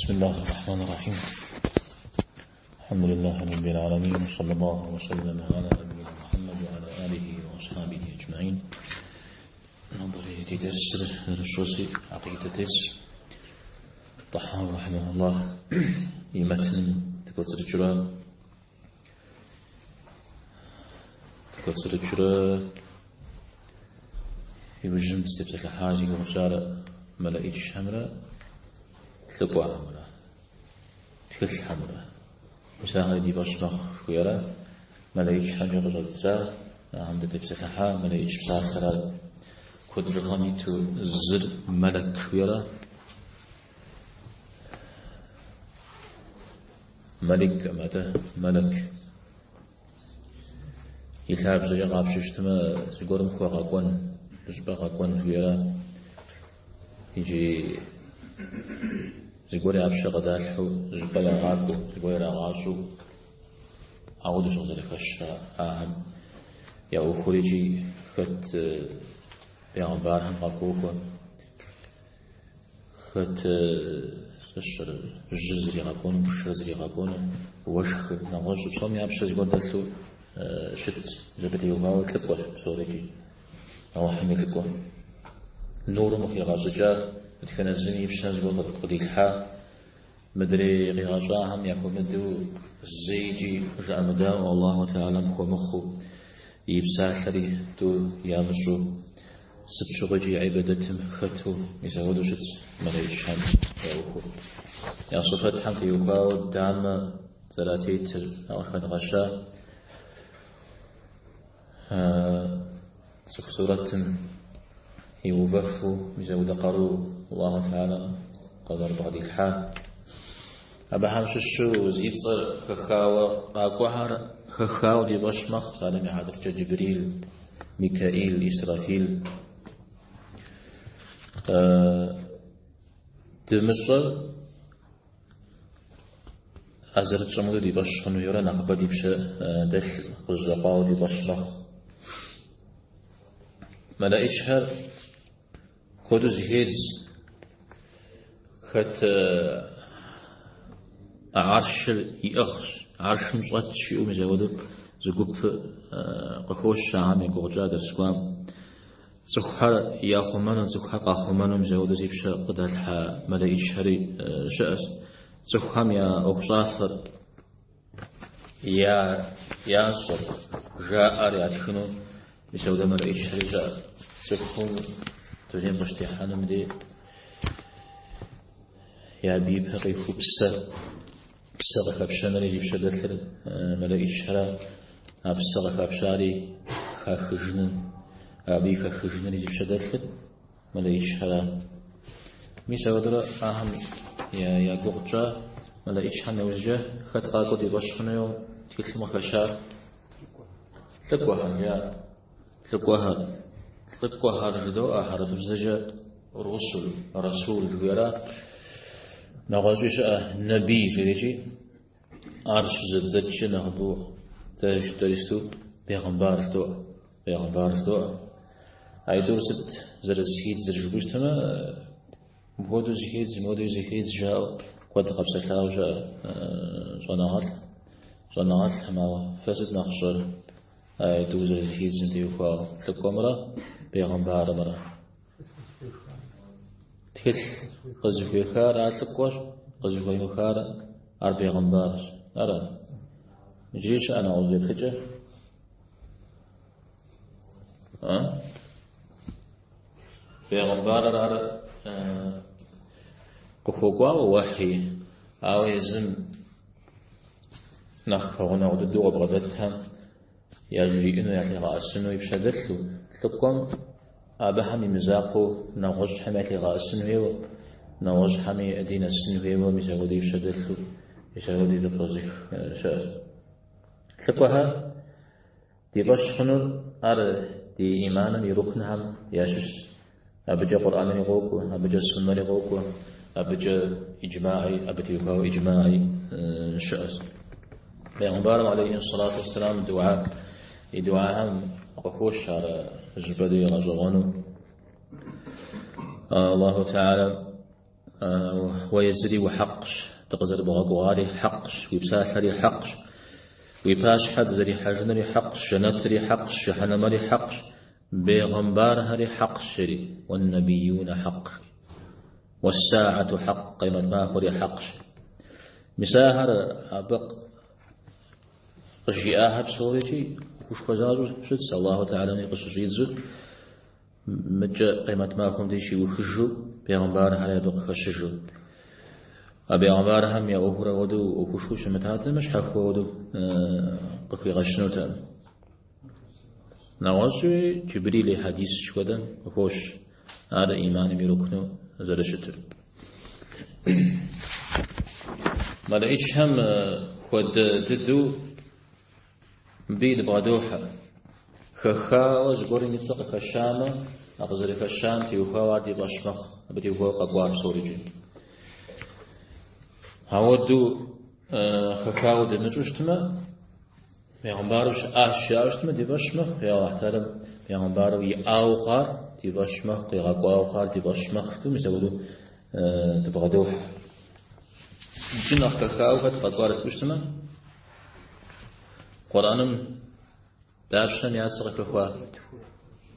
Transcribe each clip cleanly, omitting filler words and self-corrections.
بسم الله الرحمن الرحيم. الحمد لله رب العالمين وصلى الله وسلم على نبينا محمد وعلى آله وأصحابه أجمعين. Нобэрей ди дерсыр зэрытщӏэщи عقيدة тетщ. Тӏэхьауи رحمه الله и мэтным дыкӏуэцӏрыкӏыурэ иужьым дызытепсэлъыхьа зи гугъу тщӏар мэлэӏичхэмрэ лӏыкӏуэхэмрэ, тхылъхэмрэ. Мис ахэри ди фӏэщ мэхъу жыхуиӏэрэ мэлэӏичхэмкӏэ къыщӏэддза, ахэм дытепсэлъыхьа мэлэӏич псалъэр ар куэд бжыгъэм иту зыр мэлэк жыхуиӏэрэ мэликкъым, атӏэ мэлэк. И лъабжьэкӏэ къапщтэу щытмэ, зыгуэрым хуэгъэкӏуэн, зыщӏыпӏэ гъэкӏуэн жыхуиӏэрэ иджы зыгуэр я пщэ къыдалъхьэу, зыщӏыпӏэ ягъакӏуэу, зыгуэр ирагъащӏэу, ауэдэщ къызэрыхэщыр ахэм я ӏуэхур икӏи хэт бегъымбархэм къахуокӏуэ, хэт сщӏэрэ жьыр зригъэкӏуэну, пшэр зригъэкӏуэну, уэшхыр, нэгъуэщӏу, псоми я пщэ зыгуэр дэлъу щыт, абы теухуауэ лӏыкӏуэщ псори икӏи Алыхьым и лӏыкӏуэ. Нурым къыхигъэщӏыкӏа, дэтхэнэ зыми и пщэм зыгуэр къыдилъхьа, мыдрей къигъэщӏахэм яхуэмыдэу зэикӏи жыӏэмыдаӏуэу Аллаху Тэхьэлам хуэмыхъуу, и псалъэри тӏу ямыщӏу, сыт щыгъуикӏи гьибадэтым хэту, мис апхуэдэу щытщ мэлэӏичхэм я ӏуэхур. Я сыфэтхэм теухуауэ дамэ зэратетыр къыхэдгъэща цӏыху сурэтым иувэфу, мис апхуэдэ къару Аллаху Тэхьэлам къызэрыбгъэдилъхьар. Абыхэм щыщу зи цӏэр хэхауэ къакӏуэхэр хэхауэ ди фӏэщ мэхъу, псалъэм и хьэтыркӏэ Джибрил, Микаил, Исрафил. Дымыщӏэр а зэрытщӏэм хуэдэу ди фӏэщ хъуну хуейуэрэ нэхъыбэ ди пщэ дэлъ къызэщӏэкъуауэ ди фӏэщ мэхъу. Мэлэӏичхэр куэду зыхедз, хэт гьэршыр иӏыгъщ, гьэршым щӏэтщ жиӏэу мис апхуэдэу зы гуп къыхощ ахэм я гугъу тщӏа дерс кӏуам. Цӏыхухэр яхъумэну, цӏыхухэр къахъумэну мис апхуэдэу зи пщэ къыдалъхьа мэлэӏичхэри щыӏэщ. Цӏыхухэм я ӏуэхущӏафэр, ящӏэр, жаӏэр ятхыну мис апхуэдэ мэлэӏичхэри щыӏэщ. Цӏыхум дунейм къыщытехьэнум дей абы ипэ къихуэу псэ, псэ къыхэпщэнри зи пщэ дэлъыр мэлэӏичхэра, а псэ къыхэпщари хахыжыным, абы и хэхыжынри зи пщэ дэлъыр мэлэӏичхэра. Мис апхуэдэурэ ахэм я гугъу тщӏа мэлэӏичхэм яужькӏэ хэт къакӏуэу ди фӏэщ хъуну тхылъым къыхэщар? Лӏыкӏуэхэр, жаӏэ. Лӏыкӏуэхэр. Лӏыкӏуэхэр жыдоӏэ хьэрыпыбзэкӏэ русул, расул жыхуиӏэра. Нэгъуэщӏи щыӏэ нэбий жиӏэкӏи, ар щызэдзэкӏкӏэ нэхъыбэу дэ жытӏэристу бегъымбар жыдоӏэ. Бегъымбар жыдоӏэ. Аитӏур сыт зэрызэхидзыр жыпӏэу щытмэ, мыпхуэдэу зэхедз, мыпхуэдэу зэхедз жаӏэу куэд къэпсэлъауэ щыӏэ щӏэныгъэлӏ. Щӏэныгъэлӏхэм, ауэ фэ сыт нэхъ фщӏэр? Аитӏур зэрызэхидзым теухуауэ лӏыкӏуэмрэ бегъымбарымрэ. Тхылъ къызыхуехар ар лӏыкӏуэщ, къызыхуемыхар ар бегъымбарщ. Ара? Иджыри щыӏэ нэгъуэщӏ еплъыкӏэ? А? Бегъымбарыр ар къыхуэкӏуауэ уэхьи, ауэ езым нэхъ пэгъунэгъу дыдэу къыбгъэдэтхэм яжриӏэну, ялъигъэӏэсыну и пщэ дэлъу, лӏыкӏуэм абыхэм и мызакъуэу нэгъуэщӏхэм ялъигъэӏэсын хуейуэ, нэгъуэщӏхэми адинэсын хуейуэ, мис апхуэдэ и пщэ дэлъу, мис апхуэдэу зэпкърызых щыӏэщ. Лӏыкӏуэхэр ди фӏэщ хъунур ар ди иманым и рукнхэм ящыщщ. Абыкӏэ Къурӏэнри къокӏуэ, абыкӏэ суннэри къокӏуэ, абыкӏэ иджмаи, абы теухуауэ иджмаи щыӏэщ. Бегъымбарым алейхи сэлату уэсселам дуа, и дуахэм къыхощ ар зыщӏыпӏэ дей гъэщӏэгъуэну. Аллаху Теала. уэ езыри ухьэкъщ, дыкъызэрыбгъэгугъари хьэкъщ, уи псалъэри хьэкъщ, уи пащхьэ дызэрихьэжынури хьэкъщ, жэнэтри хьэкъщ, жыхьэнэмэри хьэкъщ, бегъымбархэри хьэкъщ, жери, уэннэбиюнэ хьэкъ, уэссаату хьэкъ, къемэт махуэри хьэкъщ. Мис ахэр абы къыжиӏахэр псорикӏи ӏуэхушхуэ защӏэу щытщ, Аллаху Тэхьэлами къыщыщӏидзу, мыкӏэ къемэт махуэм деж щиухыжу, бегъымбархэри абы къыхэщыжу. А бегъымбархэм я ӏуэхур апхуэдэу ӏуэхушхуэу щымытатэмэ, щхьэхуэ апхуэдэу къыхуигъэщынутэкъым. Нэгъуэщӏуи Джибрил и хьэдис хуэдэм къыхощ ар иманым и рукну зэрыщытыр. Мэлэӏичхэм хуэдэ дыдэу мыбы дыбгъэдохьэ. Хэхауэ зыгуэрым и цӏэ къыхэщамэ, а къызэрыхэщам теухуауэ ар ди фӏэщ мэхъу, абы теухуауэ къэкӏуар псорикӏи. Ауэдэу хэхауэ дымыщӏу щытмэ, бегъымбару щыӏащ жаӏэу щытмэ, ди фӏэщ мэхъу, е Алыхь Тэхьэлам бегъымбару иӏауэ хъуар ди фӏэщ мэхъу, къигъэкӏуауэ хъуар ди фӏэщ мэхъу, жытӏэу мис апхуэдэу дыбгъэдохьэ. Иджы нэхъ хэхауэ хэт къэкӏуар жыпӏэу щытмэ, Къурӏэным дапщэм я цӏэ къыхэхуа?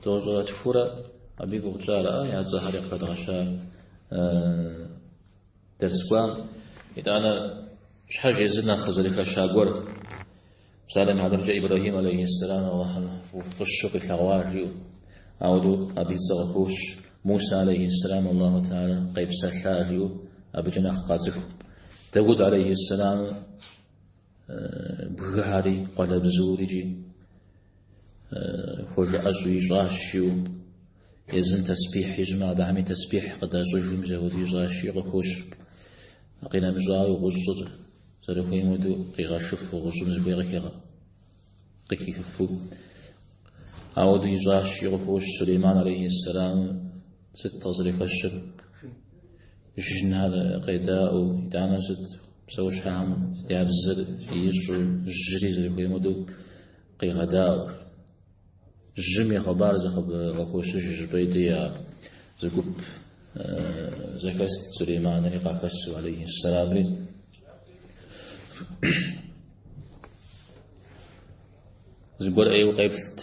Тӏощӏрэ тхурэ абы и гугъу тщӏар, я цӏэхэри къыхэдгъэща дерс кӏуам. Итӏанэ щхьэж езыр нэхъ къызэрыхэща гуэр. Псалъэм и хьэтыркӏэ Ибрэхьим алейхьиссэлам Алыхьым фӏыщэу къилъэгъуа жиӏэу. Ауэдэу абы и цӏэ къыхощ. Муса алейхьиссэлам Аллаху Тэхьэлэ къепсэлъа жиӏэу абыкӏэ нэхъ къацӏыху. Дауд алейхьиссэлам бгыхэри, къуалэбзури икӏи хуэжыӏэщӏу ищӏащ жиӏэу. Езым тэсбихь ищӏмэ, абыхэми тэсбихь къыдащӏыжу мис апхуэдэу ищӏащ жиӏэу къыхощ. Къинэмыщӏауи гъущӏыр зэрыхуейм хуэдэу къигъэшыфу, гъущӏым зыхуей къыхихыфу. Ауэдэу ищӏащ жиӏэу къыхощ Сулейман алейхьиссэлам сыт къызэрыхэщыр? Жынхэр къедаӏуэу, итӏанэ сыт псэущхьэхэм я бзэр ищӏу, жьыри зэрыхуейм хуэдэу къигъэдаӏуэу. Жьым и хъыбар къыхощыж щӏыпӏэ и дей зы гуп зэхэст Сулейманри къахэсу, алейхьиссэламри. Зыгуэр ӏейуэ къеплът,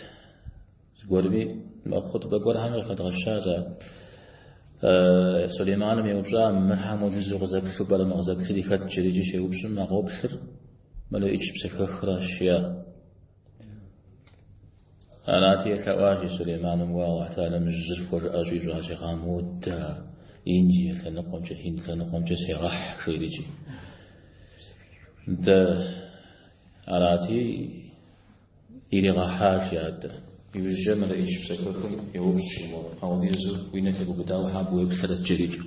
зыгуэрми хъутӏбэ гуэрхэми къыхэдгъэщащ ар. Сулейманым еупщӏа, мыр хьэм хуэдизу къызэплъу пӏэрэ, мы къызэплъри хэт жери икӏи щеупщӏым, а къоплъыр мэлэӏич псэхэхращ, жиӏа. Арати, елъэӏуащ Сулейманым, уэ Алыхь Тэхьэлам жьыр хуэжыӏэщӏэ ищӏа сегъамудэ, Индие лъэныкъуэмкӏэ, Хинд лъэныкъуэмкӏэ сегъэхь, жери икӏи. Дэ арати, иригъэхьащ и адэ. Иужькӏэ мэлэӏич псэхэхым еупщӏ, апхуэдизу уи нэ тебубыдауэ хьэ абы уеплърэт, жери икӏи.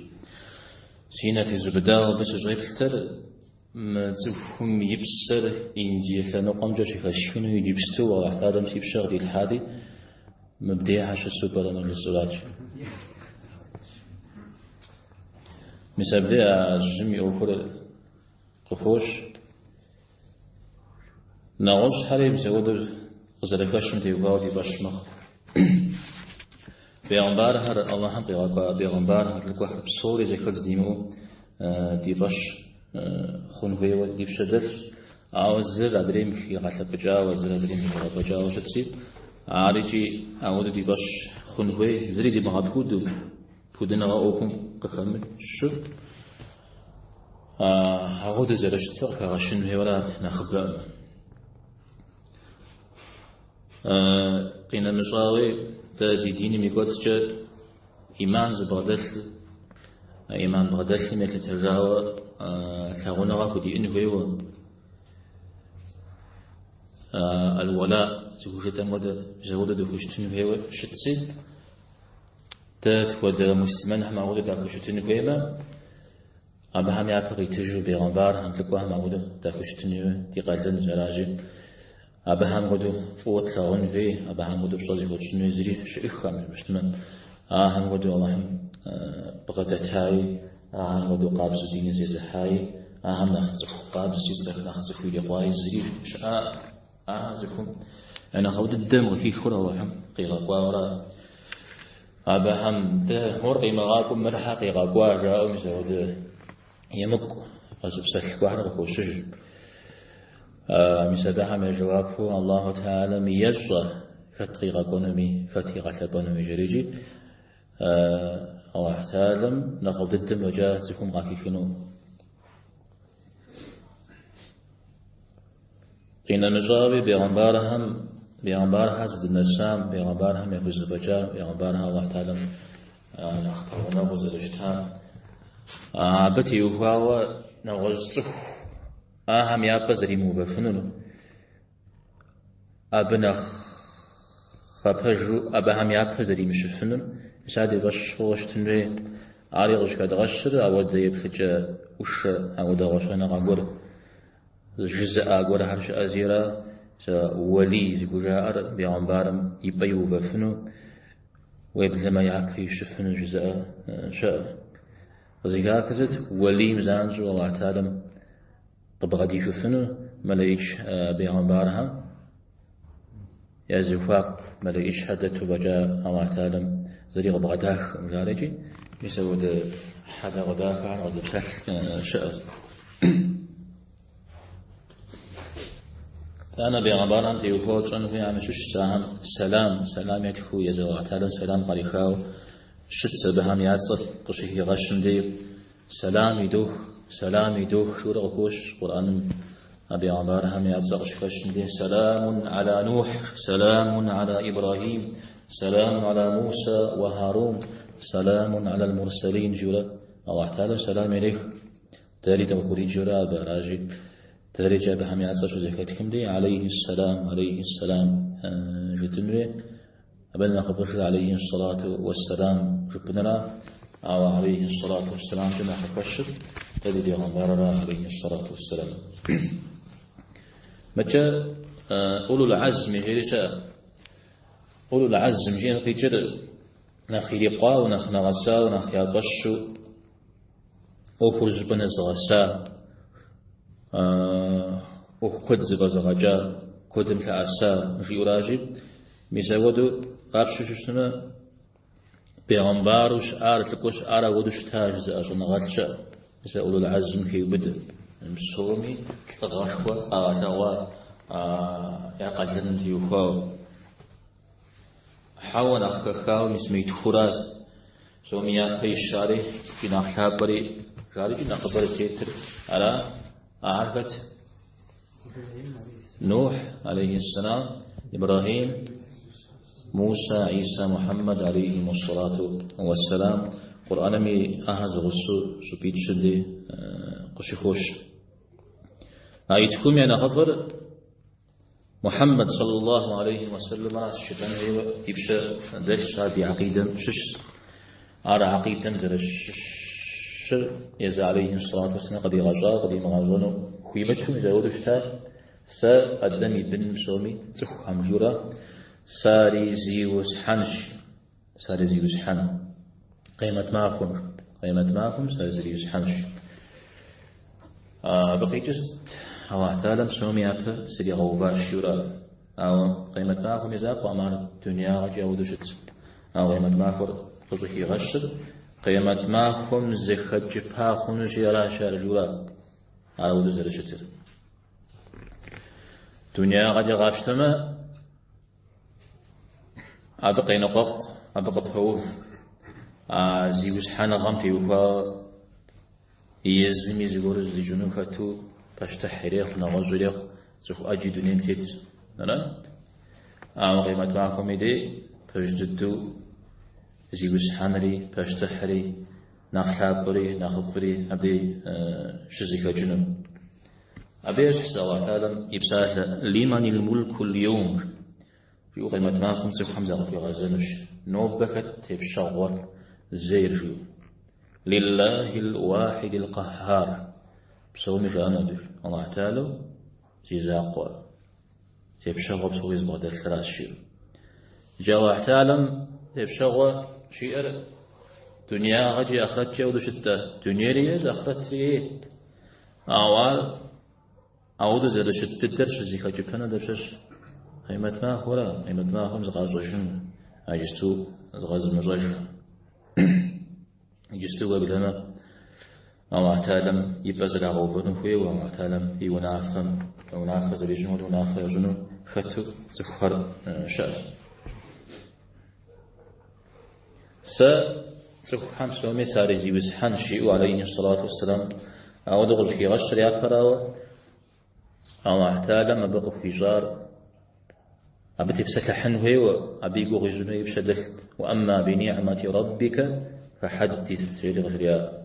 Си нэ тезубыдауэ абы сыщӏеплъыр Мы цӏыхум и псэр Индие лъэныкъуэмкӏэ щыхэсхыну иджыпсту Алыхь Тэхьэлам си пщэ къыдилъхьати, мыбдехьэ щысу пӏэрэ мыр жысӏурат. Мис абдей а жьым и ӏуэхур къыхощ. Нэгъуэщӏхэри мис апхуэдэу къызэрыхэщым теухуауэ ди фӏэщ мэхъу. Бегъымбархэр, Алыхьым къигъэкӏуа бегъымбархэр, лӏыкӏуэхэр псори зэхэдз димыӏэу ди фӏэщ хъун хуейуэ ди пщэ дэлъщ. Ауэ зыр адрейм хигъэлъэпӏыкӏауэ, зыр адрейм хигъэфӏэкӏауэ щытщи, ар икӏи ауэдэу ди фӏэщ хъун хуей, зыри димыгъэпуду, пудыныгъэ ӏуэхум къыхэмыщу, ауэдэу зэрыщытыр къыхэгъэщын хуейуэра нэхъыбэӏым. Къинэмыщӏауи, дэ ди диным и кӏуэцӏкӏэ иман зыбгъэдэлъ, иман бгъэдэлъым елъытэжауэ лъагъуныгъэ худиӏэн хуейуэ, аль-уала зыхужытӏэм хуэдэ, мис апхуэдэу дыхущытын хуейуэ щытщи, дэ тхуэдэ муслъымэнхэм апхуэдэу дахущытын хуеймэ, Абыхэм япэ къитыжу бегъымбархэм, лӏыкӏуэхэм апхуэдэу дахущытын хуейуэ ди къалэнщ, аращи, абыхэм хуэдэу фӏыуэ тлъагъун хуей, абыхэм хуэдэу пщӏэ зыхуэтщӏын хуей зыри щыӏыххэм, жыпӏэщтмэ, ахэм хуэдэу Алыхьым бгъэдэтаи, ахэм хуэдэу къабзэу диныр зезыхьаи, ахэм нэхъ цӏыху къабзи, нэхъ цӏыху ирикъуаи зыри щыӏа, ахэр цӏыхум я нэхъыфӏ дыдэм къыхихыурэ Алыхьым къигъэкӏуауэра. Абыхэм дэ мор къимыгъакӏуэу мыр щхьэ къигъэкӏуа жаӏэу мис апхуэдэ емыкӏу къэзыпсэлъ гуэрхэр къыхощыж. Мис абыхэм я жэуапу Аллаху Тэхьэлам ещӏэ хэт къигъэкӏуэнуми, хэт игъэлъэпӏэнуми жарикӏи, Аллаху Тэхьэлам нэхъыфӏ дыдэм фӏэкӏа цӏыхум къахихыну. Къинэмыщӏауи, бегъымбархэм, бегъымбархэр зыдынэсам, бегъымбархэм яхузэфӏэкӏам, бегъымбархэр Аллахь Тэхьэлам нэхъ пэгъунэгъуу зэрыщытам, абы теухуауэ нэгъуэщӏ цӏыху ахэм я пӏэ зэримыувэфынур, абы нэхъ пэжу абыхэм япэ зэримыщыфынур, мис ар ди фӏэщ хъууэ щытын хуей. Ари къыщӏыхэдгъэщыр ауэдэ еплъыкӏэ ӏушэ, ауэдэ гъуэщэныгъэ гуэр жызыӏа гуэрхэр щыӏэзи ара, сэ уэлий зыхужаӏэр бегъымбарым и пӏэ иувэфыну, уеблэмэ япэ ищыфыну жызыӏэ щыӏэ. Къызыхахыр сыт? Уэлийм занщӏэу Аллахь Тэхьэлам къыбгъэдихыфыну мэлэӏич бегъымбархэм я зэхуаку мэлэӏичхэр дэту фӏэкӏа Аллахь Тэхьэлам зыри къыбгъэдахкъым жарикӏи, мис апхуэдэ хьэдэгъуэдахэхэр къэзыпсэлъ щыӏэщ. Итӏанэ бегъымбархэм теухуауэ тщӏэн хуейхэм ящыщщ ахэм сэлам, сэлам етхыу езы Аллахь Тэхьэлам сэлам къарихауэ щытщ абыхэм я цӏэр къыщыхигъэщым дей. Сэлам идох, сэлам идох, жиӏэурэ къыхощ Къурӏэным а бегъымбархэм я цӏэ къыщыхэщым дей. Сэламун аля Нухь, сэламун аля Ибрахим, сэламун аля Муса ва Харун, сэламун аля аль-Мурсалин, жиӏэурэ Аллахь Тэхьэлам сэлам ирех. Дэри дыкъыхуриджэурэ абы аращи, дэрикӏи абыхэм я цӏэр щызэхэтхым дей алейхи сэлам, алейхи сэлам жытӏэн хуей. Абы нэхъыфӏыжыр алейхи сэлату уэсселам жыпӏэнра, ауэ алейхи сэлату уэсселамкӏэ нэхъ къыхэщыр дэ ди бегъымбарра алейхи сэлату уэсселам. Мыкӏэ улул азм жери щыӏэ. Улул азм жиӏэм къикӏыр нэхъ ирикъуауэ, нэхъ нэгъэсауэ, нэхъ я фӏэщу ӏуэхур зыщӏыпӏэ нэзыгъэса, ӏуэху куэд зэфӏэзыгъэкӏа, куэдым лъэӏэса жиӏэуращи, мис апхуэдэу къапщтэу щытмэ, бегъымбару щыӏар, лӏыкӏуэу щыӏар апхуэдэу щыта жызыӏэ щӏэныгъэлӏ щыӏэ. Мис а улул азм хеубыдэ. Псоми лӏыгъэшхуэ къагъэлъэгъуа я къалэным теухуауэ. Хьэуэ нэхъ хэхауэ мис мы итхуращ. Псоми япэ ищари, икӏи нэхъ лъапӏэри жарикӏи нэхъыбэр зытетыр ара? Ахэр хэт? Нухь, алейхи сэлам, Ибрахим, Муса, Иса, Мухьэммэд, алейхиму ссалату уассалам. Къурӏэнми ахэр зэгъусэу щӏыпӏитӏ-щы дей къыщыхощ. А итхум я нэхъыфӏыр Мухьэммэд саллаллаху алейхи уэсэллэмращ жытӏэн хуейуэ ди пщэ дэлъщ, ар ди акъидэм щыщщ. Ар акъидэм зэрыщыщыр езы алейхи сэлату уэсэлам къыдигъэщӏауэ къыдимыгъэщӏэну хуимыту мис апхуэдэу щыта. Сэ Адэм и бын псоми цӏыхухэм жиӏэурэ саризиусхьэнщ, саризиусхьэн. Къемэт махуэм, къемэт махуэм саризиусхьэнщ. Абы къикӏыр сыт? Аллахь Тэхьэлам псоми япэ сригъэуващ жиӏэурэ. Ауэ къемэт махуэм и закъуэкъым, ар дунеягъэкӏи апхуэдэу щытщ. Ауэ къемэт махуэр къыщӏыхигъэщыр къемэт махуэм зэхэкӏыпа хъунущи аращ ар жиӏэурэ. Ар апхуэдэу зэрыщытыр. Дунеягъэкӏэ къапщтэмэ, абы къеныкъуэкъу, абы къыпэув а зиусхьэныгъэм теухуауэ езыми зыгуэру зызищӏыну хэту пащтыхь ирехъу, нэгъуэщӏ ирехъу, цӏыху ӏэджи дунейм тет. Ара? Ауэ къемэт махуэм и дей пэж дыдэу зиусхьэнри, пащтыхьри, нэхъ лъапӏэри, нэхъыфӏри абдей щызэхэкӏыну. Абы ещхьщ Аллахь Тэхьэлам и псалъэ Лиманил мулкул йоум жиӏэу къемэт махуэм цӏыхухэм закъыхуигъэзэнущ. Нобэ хэт тепщэгъуэр зейр жиӏэу. Лиллахил уахидил къэхьар. Псоми жаӏэну абы. Аллахь Тэхьэлэу зи закъуэ тепщэгъуэ псори зыбгъэдэлъращ жиӏэу. Иджы Аллахь Тэхьэлам тепщэгъуэ щиӏэр дунеягъэкӏи ахърэткӏи ауэдэу щыттӏэ. Дунейри ейщ, ахърэтри ей. Ауэ ар ауэдэу зэрыщыт дыдэр щызэхэкӏыпэнур дапщэщ? Къемэт махуэра? Къемэт махуэм зыкъащӏэжын. Иджысту зыкъэзымыщӏэжхэм. Иджысту уеблэмэ, Аллахь Тэхьэлам и пӏэ зрагъэувэну хуейуэ, Аллахь Тэхьэлам и унафэм, унафэ зэрищӏым хуэдэу унафэ ящӏыну хэту цӏыхухэр щыӏэщ. Сэ цӏыхухэм псоми саризиусхьэнщ, жиӏэу алейхи сэлату уэсселам ауэдэу къыщӏыхигъэщыр япэрауэ, Аллахь Тэхьэлам абы къыхуищӏар абы тепсэлъыхьын хуейуэ, абы и гугъу ищӏыну и пщэ дэлът. Уэ амма бинигьмати рэббикэ фэхьэддис, жери къыжриӏа.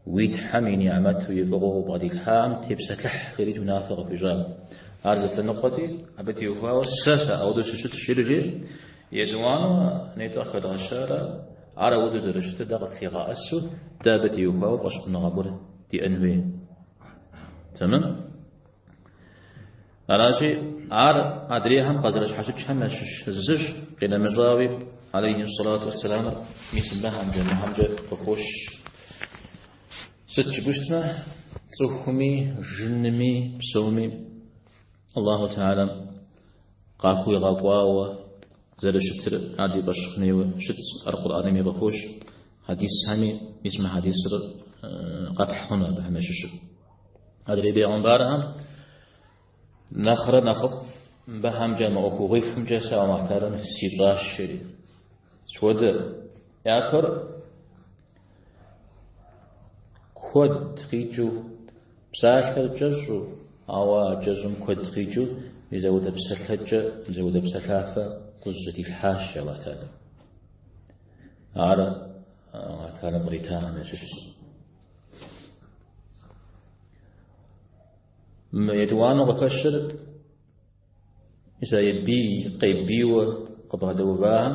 Уи Тхьэм и нигьмэту и фӏыгъуэу къыбгъэдилъхьахэм тепсэлъыхь, жери унафэ къыхуищӏа. Ар зы лъэныкъуэти, абы теухуауэ сэ сыауэдэу сыщытщ, жери жеӏэ. Етӏуанэу нетӏэ къыхэдгъэщарэ, ар ауэдэу зэрыщытыр дэ къытлъигъэӏэсу, дэ абы теухуауэ фӏэщхъуныгъэ гуэр диӏэн хуей. Тэмэм? Аращи, ар адрейхэм къазэрыщхьэщыкӏхэм ящыщ зыщ, къинэмыщӏауи, алейхи сэлату уэсселамыр мис мыбыхэмкӏэ, мыхэмкӏэ къыхощ. Сыт жыпӏэу щытмэ, цӏыхуми, жынми, псоми Аллаху Тэхьэлам къахуигъэкӏуауэ зэрыщытыр ар ди фӏэщ хъун хуейуэ щытщ, ар Къурӏэнми къыхощ, хьэдисхэми, мис мы хьэдисыр къэпхь хъуну абыхэм ящыщу. Адрей бегъымбархэм нэхърэ нэхъыфӏ мыбыхэмкӏэ, мы ӏуэхугъуихымкӏэ сэ Аллахь Тэхьэлам сищӏащ, жери. Сыт хуэдэ? Япэр куэд къикӏыу, псалъэр кӏэщӏу, ауэ а кӏэщӏым куэд къикӏыу мис ауэдэ псэлъэкӏэ, мис ауэдэ псэлъафэ къызжьэдилъхьащ Аллахь Тэхьэлам. Ар Аллахь Тэхьэлам къритахэм ящыщщ. Мы етӏуанэу къыхэщыр мис а бий къебийуэ къыбгъэдэувахэм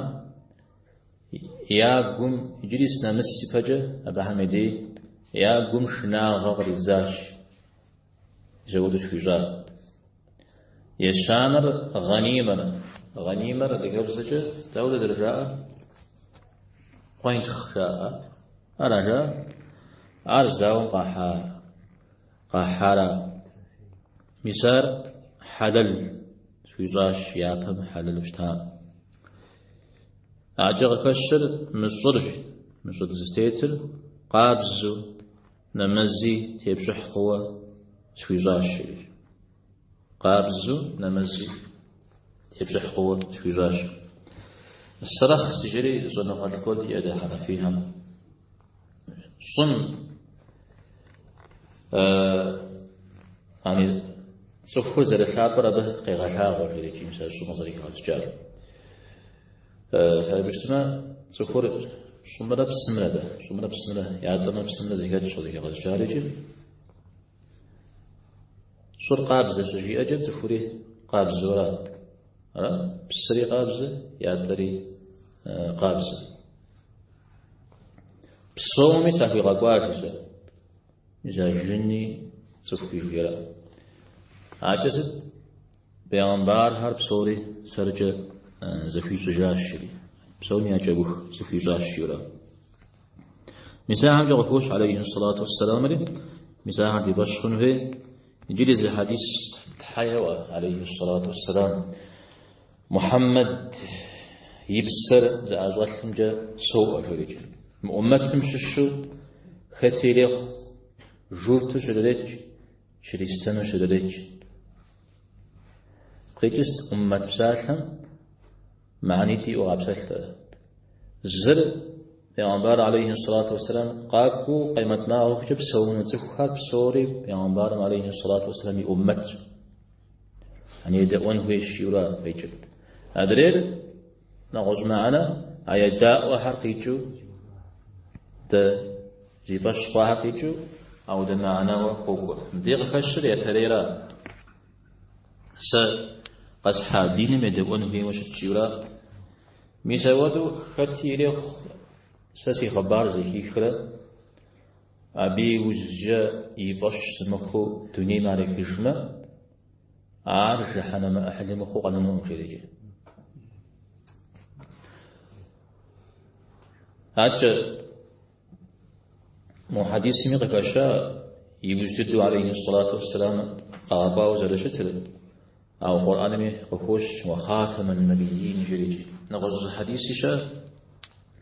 я гум иджыри сынэмыс ипэкӏэ абыхэм я дей я гум шынагъэ къридзащ, мис ауэдэу схуищӏар. Ещанэр гъэнимэр. Гъэнимэр адыгэбзэкӏэ дауэ зэрыжаӏэр? Къуентхъ жаӏэ. Ара жаӏэ? Ар зауэм къахьа къахьара. Мис ар хьэлэл схуищӏащ, япэм хьэлэлу щыта. Акӏэ къыхэщыр мы щӏыр, мы щӏыр дызытетыр къабзэу, нэмэзи тепщӏыхь хъууэ схуищӏащ. Къабзэу нэмэзи тепщӏыхь хъууэ схуищӏащ. Сэрэхъс жери щӏэныгъэлӏ куэд иӏэ дэ хьэнэфийхэм. Щӏым ани цӏыхур зэрылъапӏэр абы къегъэлъагъуэ, жери икӏи мис а щӏым къызэрыхигъэщӏыкӏар. Жыпӏэу щытмэ, цӏыхур щӏымрэ псымрэ дэ, щӏымрэ псымрэ, ятӏэмрэ псымрэ зэхэтщ къызэрыхигъэщӏыкӏар икӏи. Щӏыр къабзэ щыжиӏэкӏэ цӏыхури къабзэу ара? Ара? Псыри къабзэ, ятӏэри къабзэ. Псоми сахуигъэкӏуащ сэ. Мис а жыни цӏыхуи жиӏэра. Акӏэ сыт? Бегъымбархэр псори сэркӏэ зэхуищӏыжащ жери. Псоми я кӏэух сыхуищӏащ жиӏэра. Мис ахэмкӏэ къыхощ алейхи сэлату уэсселамри, мис ахэр ди фӏэщ хъун хуей. Иджыри зы хьэдис тхьэ еӏуэ алейхи сэлату уэсселам. Мухьэммэд и псэр зыӏэщӏэлъымкӏэ соӏуэ жэрикӏ. Мы ӏуммэтым щыщу хэти ирехъу, журту щрыретӏ, чыристэну щрыретӏ. Къикӏыр сыт ӏуммэт псалъэм мыхьэнитӏ иӏэу къапсэлъыр. Зыр Пейгъэмбар алейхи сэлату уэсселам къакӏуэу къемэт махуэкӏэ псэуну цӏыхухэр псори Пейгъэмбарым алейхи сэлату уэсселам и ӏуммэт. Ани едэӏуэн хуейщ жиӏэура къикӏыр. Адрейр нэгъуэщӏ мыхьэнэ, а едаӏуэхэр къикӏыу, дэ зи фӏэщ хъуахэр къикӏыу, ауэдэ мыхьэнэуэ къокӏуэ. Мыбдей къыхэщыр япэрейра. Сэ къэсхьа диным едэӏуэн хуейуэ щыт жиӏэура. Мис ауэдэу хэти ирехъу сэ си хъыбар зэхихрэ, абы иужькӏэ и фӏэщ сымыхъуу дунейм ар ехыжмэ, ар жыхьэнэмэ ӏыхьлы мыхъуу къэнэнукъым, жери. Адэкӏэ мо хьэдисми къыхэща иужь дыдэу алейхи сэлату уэсселам къагъэкӏуауэ зэрыщытыр. Ауэ Къурӏэнми къыхощ уэ хъатэмэн-нэбийин жери. Нэгъуэщӏ зы хьэдиси щыӏэ,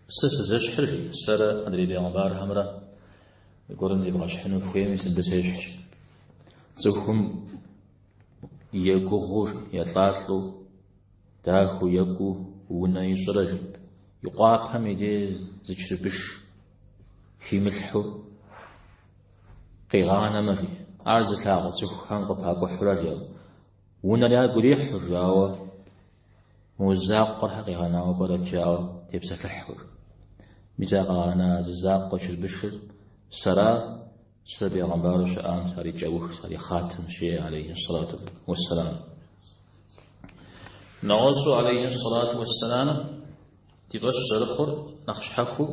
сэ сызэщхьыр, жи, сэрэ адрей бегъымбархэмрэ зыгуэрым зебгъэщхьыну хуейми, мыбы сещхьщ. Цӏыхум егугъуу, елӏалӏэу, дахэу, екӏуу унэ ищӏрэ, жи, и къуапэм и дей зы чырбыш химылъхьэу къигъанэмэ, жи, ар зылъагъу цӏыхухэм къыпакӏухьурэ, жи, унэр ягу ирихьу, жи, ауэ мо закъуэр щхьэ къигъэнауэ пӏэрэт, жаӏэу тепсэлъыхьу. Мис а къагъэна зы закъуэ чырбышыр сэра, сэ бегъымбару щыӏам сарикӏэух, сарихъатым, жеӏэ алейхи сэлату уэсселам. Нэгъуэщӏу алейхи сэлату уэсселам ди фӏэщ зэрыхъур нэхъ щхьэхуу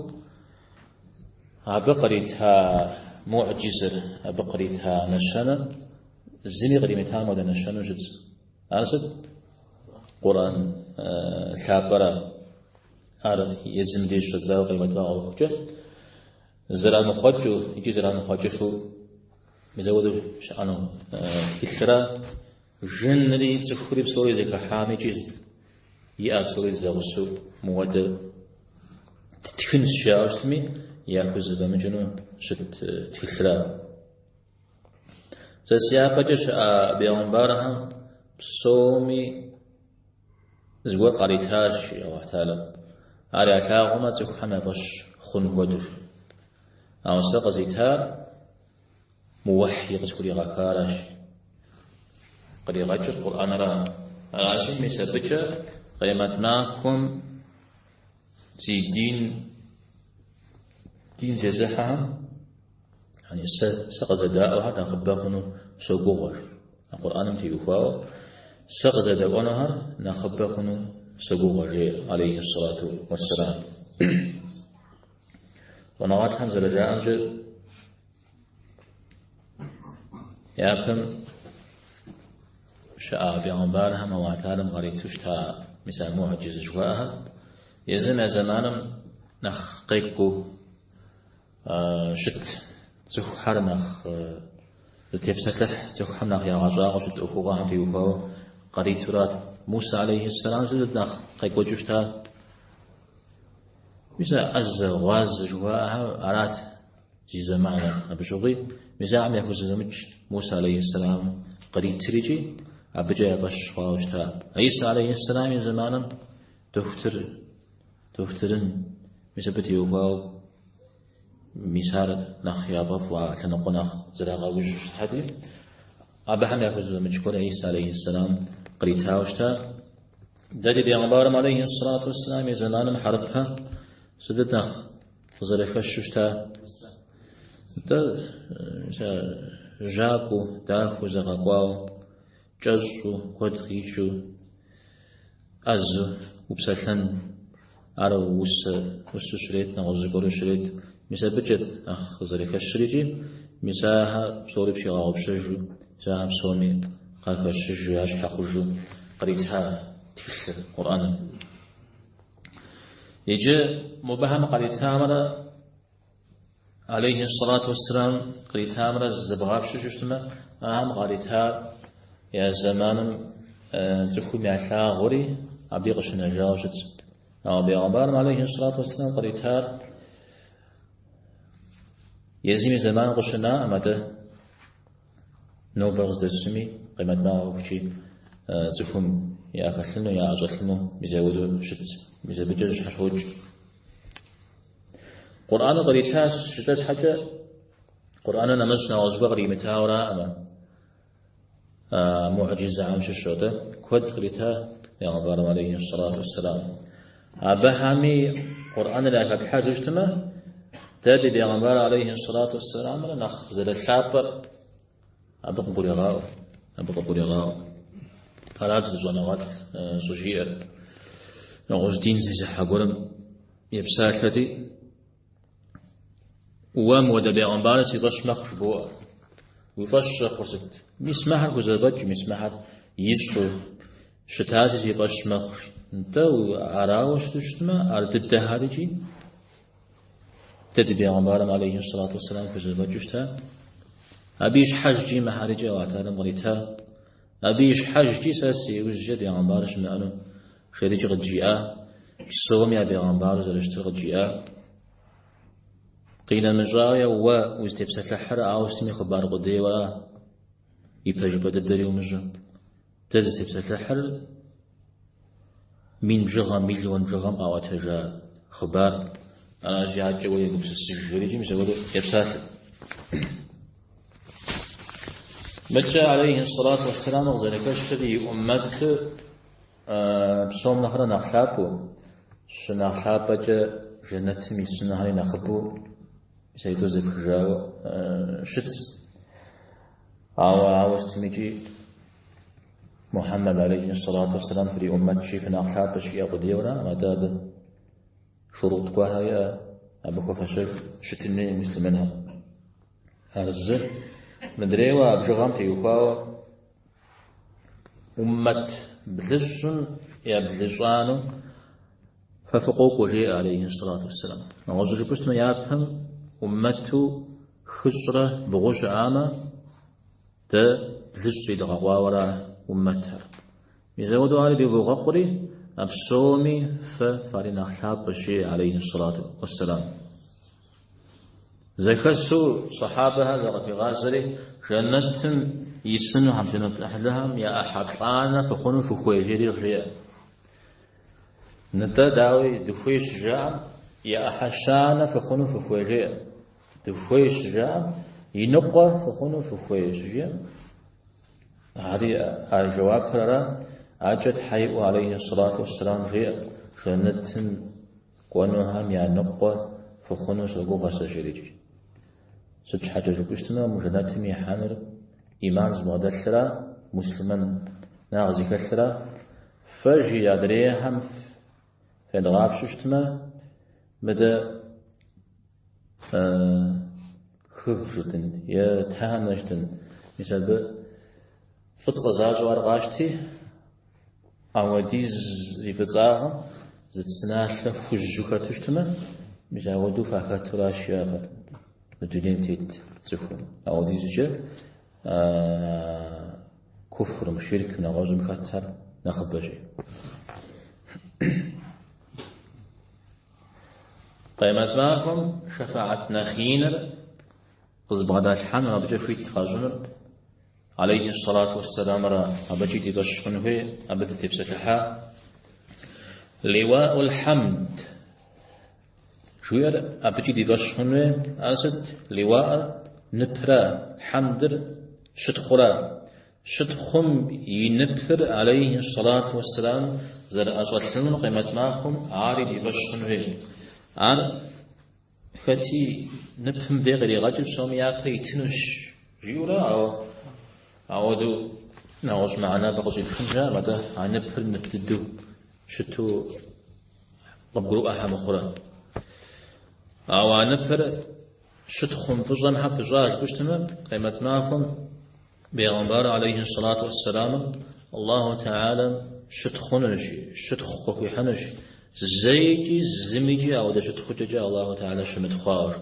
абы кърита мугӏджизэр, абы кърита нэщэнэр зыми къримытам хуэдэ нэщэнэу щытщ. Ар сыт? Къурӏэн лъапӏэра. Ар езым деж щӏэдзауэ къемэт махуэхукӏэ зэрамыхъуэкӏыу икӏи зэрамыхъуэкӏыфу мис апхуэдэу щыӏэну тхылъра. Жынри цӏыхури псори зэхыхьам икӏи иӏэ псори зэгъусэу мыуэдэ ттхынщ жаӏэу щытми, яхузэфӏэмыкӏыну щыт тхылъра. Сэ си япэкӏэ щыӏа бегъымбархэм псоми зыгуэр къаритащ, жиӏэ Алыхь Тэхьэлам. Ар ялъагъумэ, цӏыхухэм я фӏэщ хъун хуэдэу. Ауэ сэ къызитар мы уэхьи къысхуригъэхаращ. Къригъэкӏыр Къурӏэнра. Аращи, мис абыкӏэ къемэт махуэм зи дин дин зезыхьэхэм, яни сэ сэ къызэдаӏуэхэр нэхъыбэ хъуну согугъэ. А Къурӏэным теухуауэ сэ къызэдэӏуэнухэр нэхъыбэ хъуну согугъэ, жеӏэ алейхи сэлату уэсселам. Щӏэныгъэлӏхэм зэрыжаӏэмкӏэ, япэм щыӏа бегъымбархэм Аллахь Тэхьэлам къариту щыта мис а мугӏджизэ жыхуаӏэхэр езым я зэманым нэхъ къекӏуу щыт цӏыхухэр нэхъ зытепсэлъыхь, цӏыхухэм нэхъ ягъэщӏагъуэ щыт ӏуэхугъуэхэм теухуауэ къаритурат. Муса алейхи сэлам сытыт нэхъ къекӏуэкӏыу щыта? Мис а ӏэзэ, гъуазэ жыхуаӏэхэр арат зи зэманыр. Абы щыгъуи мис ахэм яхузэфӏэмыкӏ Муса алейхи сэлам къритыр икӏи абыкӏэ я фӏэщ хъуауэ щыта. Иса алейхи сэлам и зэманым дохутыр, дохутырын, мис абы теухуауэ мис ар нэхъ яфӏэфӏу, а лъэныкъуэ нэхъ зрагъэужьу щытати, абыхэм яхузэфӏэмыкӏ гуэр Иса алейхи сэлам къритауэ щыта. Дэ ди бегъымбарым алейхи сэлату уэсселам и зэманым хьэрыпхэр сытыт нэхъ къызэрыхэщу щыта? Нтӏэ, жьакӏуэу, дахэу зэгъэкӏуауэ, кӏэщӏу, куэд къикӏыу, ӏэзэу упсэлъэн, ар усэ, усэу щрет, нэгъуэщӏ зыгуэру щрет. Мис абыкӏэт нэхъ къызэрыхэщыр икӏи мис ахэр псори пщигъэгъупщэжу, мис ахэр псоми къахэщыжу, я щхьэ хъужу кърита тхылъыр, Къурӏэныр. Иджы мобыхэм къаритамрэ алейхи сэлату уэсселам къритамрэ зэбгъапщэу щытмэ, ахэм къаритар я зэманым цӏыхум ялъагъури, абы къыщынэжауэ щытщ. Ауэ бегъымбарым алейхи сэлату уэсселам къритар езым и зэманым къыщынаӏым, атӏэ нобэ къыздэсми къемэт махуэхукӏи цӏыхум яхэлъыну, яӏэщӏэлъыну мис апхуэдэу щытщ. Мис абыкӏэ зэщхьэщокӏ. Къурӏэныр къритащ жытӏэ щхьэкӏэ, Къурӏэныр нэмыщӏ нэгъуэщӏ гуэр къримытауэраӏымэ, мугӏджизэхэм щыщу, атӏэ куэд кърита бегъымбарым алейхи сэлату уэсселам. Абыхэми Къурӏэныр яхэплъхьэжу щытмэ, дэ ди бегъымбар алейхи сэлату уэсселамрэ нэхъ зэрылъапӏэр абы къыгурегъаӏуэ, абы къыгурегъаӏуэ. Арат зы щӏэныгъэлӏ щӏыжиӏэр. Нэгъуэщӏ дин зезыхьэ гуэрым епсалъэти, уэ мыуэдэ бегъымбарыр си фӏэщ мэхъу жыбоӏэ. Уи фӏэщ щӏэхъур сыт? Мис мыхэр хузэфӏэкӏ, мис мыхэр ищӏу щытаси си фӏэщ мэхъу. Нтӏэ, арауэ щыту щытмэ, ар дыдэхэр икӏи дэ ди бегъымбарым алейхи сэлату уэсселам хузэфӏэкӏыу щыта. Абы и щхьэжкӏи мыхэр икӏи Аллахь Тэхьэлам кърита. Абы и щхьэжкӏи сэ си ужькӏэ бегъымбар щымыӏэну жерикӏи къыджиӏа, псоми я бегъымбару зэрыщытыр къыджиӏа. Къинэмыщӏауэ уэ узытепсэлъыхьыр ауэ сытми хъыбар къудейуэра, и пэжыпӏэ дыдэри умыщӏэу. Дэ дызытепсэлъыхьыр мин бжыгъэм, миллион бжыгъэм къаӏуэтэжа хъыбар. Аращи, адэкӏэ уэ егупсысыж жерикӏи мис апхуэдэу епсалъэ. Мыдкӏэ алейхи сэлату уэсселам къызэрыхэщыр и ӏуммэтыр псом нэхърэ нэхъ лъапӏэу, щынэхъ лъапӏэкӏэ жэнэтым исынухэри нэхъыбэу мис аитӏу зэпхыжауэ щытщ. Ауэ ауэ сытмикӏи Мухьэммэд алейхи сэлату уэсселам фриӏуммэтщи, фынэхъ лъапӏэщ жиӏэ къудейуэра, атӏэ абы шурутӏ гуэрхэр иӏэ, абы хуэфэщэж щытын хуей муслъымэнхэр. Ар зы. Мыдрейуэ а бжыгъэм теухуауэ ӏуммэт блыщӏым я блыщӏанэу фэ фыкъокӏуэ, жеӏэ алейхи сэлату уэсселам. Нэгъуэщӏу жыпӏэу щытмэ, япэм ӏуммэту хыщӏрэ бгъу щыӏамэ, дэ блыщӏ идгъэкъуауэра ӏуммэтхэр. Мис апхуэдэу ари дывогъэкъури, а псоми фэ фаринэхъ лъапӏэщ, жеӏэ алейхи сэлату уэсселам. Зэхэсу сахьабэхэр закъыхуигъазэри, жэнэтым исынухэм, жэнэт ӏыхьлыхэм я ӏыхьэ плӏанэ фыхъуну фыхуей, жери жеӏэ. Нтӏэ, дауи, дыхуей щыжаӏэм, я ӏыхьэ щанэ фыхъуну фыхуей, жеӏэ. Дыхуей щыжаӏэм, и ныкъуэ фыхъуну фыхуей, щыжиӏэм. Ари а жэуапыр ара, акӏэ Тхьэ иӏуэу алейхи сэлату уэсселам жеӏэ, жэнэтым кӏуэнухэм я ныкъуэ фыхъуну согугъэ сэ, жерикӏи. Сыт щхьэкӏэ жыпӏэу щытмэ, мы жэнэтым ихьэнур ӏиман зыбгъэдэлъра, муслъымэнагъ зыхэлъра, фэ жи адрейхэм федгъапщэу щытмэ, мыдэ хыв жытӏын е тхьэхэр жытӏын. Мис абы фӏыцӏэ защӏэу ар къащти, Ауэдиз зи фӏыцӏагъым зы цы налъэ хужьу хэту щытмэ, мис ауэдэу фахэтуращ жиӏэ мы дунейм тет цӏыхум. Ауэдизкӏэ куфрым, ширкым, нэгъуэщӏым хэтхэр нэхъыбэщи. Къемэт махуэм шэфаӏэт нэхъ иныр къызыбгъэдалъхьэнур, абыкӏэ хуит къащӏынур Алейхи сэлату уэсселамра, абыкӏи ди фӏэщ хъун хуей, абы дытепсэлъыхьа. Лиуаӏул хьэмд жиӏэр абыкӏи ди фӏэщ хъун хуей. Ар сыт? Лиуаӏыр ныпра, хьэмдыр щытхъура. Щытхъум и ныпыр алейхи сэлату уэсселам зэрыӏэщӏэлъынур къемэт махуэм ари ди фӏэщ хъун хуей. Ар Хэти ныпым дей къригъэкӏыр псоми япэ итынущ жиӏэурэ, ауэ ауэдэу нэгъуэщӏ мыхьэнэ абы къыщӏипхын щыӏэкъым, атӏэ а ныпыр нып дыдэу щыту къыбгурыӏуэхьэ мыхъурэ. Ауэ а ныпыр щытхъум фӏыщӏэм хьэ пыщӏа жыпӏэу щытмэ, къемэт махуэм Бегъымбар алейхи сэлату уэсселамым Аллаху Теалэм щытхъунущ, щытхъу къыхуихьынущ, зэикӏи зымикӏи ауэдэ щытхъукӏэкӏэ Аллаху Теалэ щымытхъуауэ.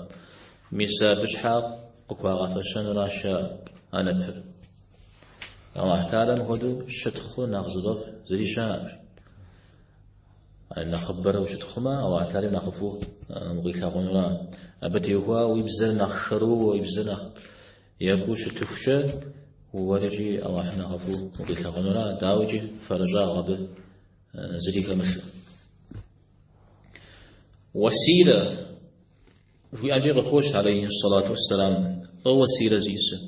Мис абы щхьа къыхуагъэфэщэнуращ а ныпыр. Аллаху Теалэм хуэдэу щытхъу нэхъ зыфӏэфӏ зыри щыӏэкъым. Нэхъыбэрэ ущытхъумэ, Аллаху Теалэм нэхъыфӏу укъилъагъунура. Абы теухуауэ уи бзэр нэхъ шэрыуэ, уи бзэр нэхъ Екӏуу щытыхукӏэ уэрикӏи Аллахьым нэхъыфӏу укъилъагъунура, дауикӏи фэрыщӏагъ абы зыри хэмылъу. Уэсилэ жиӏэнкӏи къыхощ алейхи сэлату уэсселам. Лӏо уэсилэ зиӏысыр?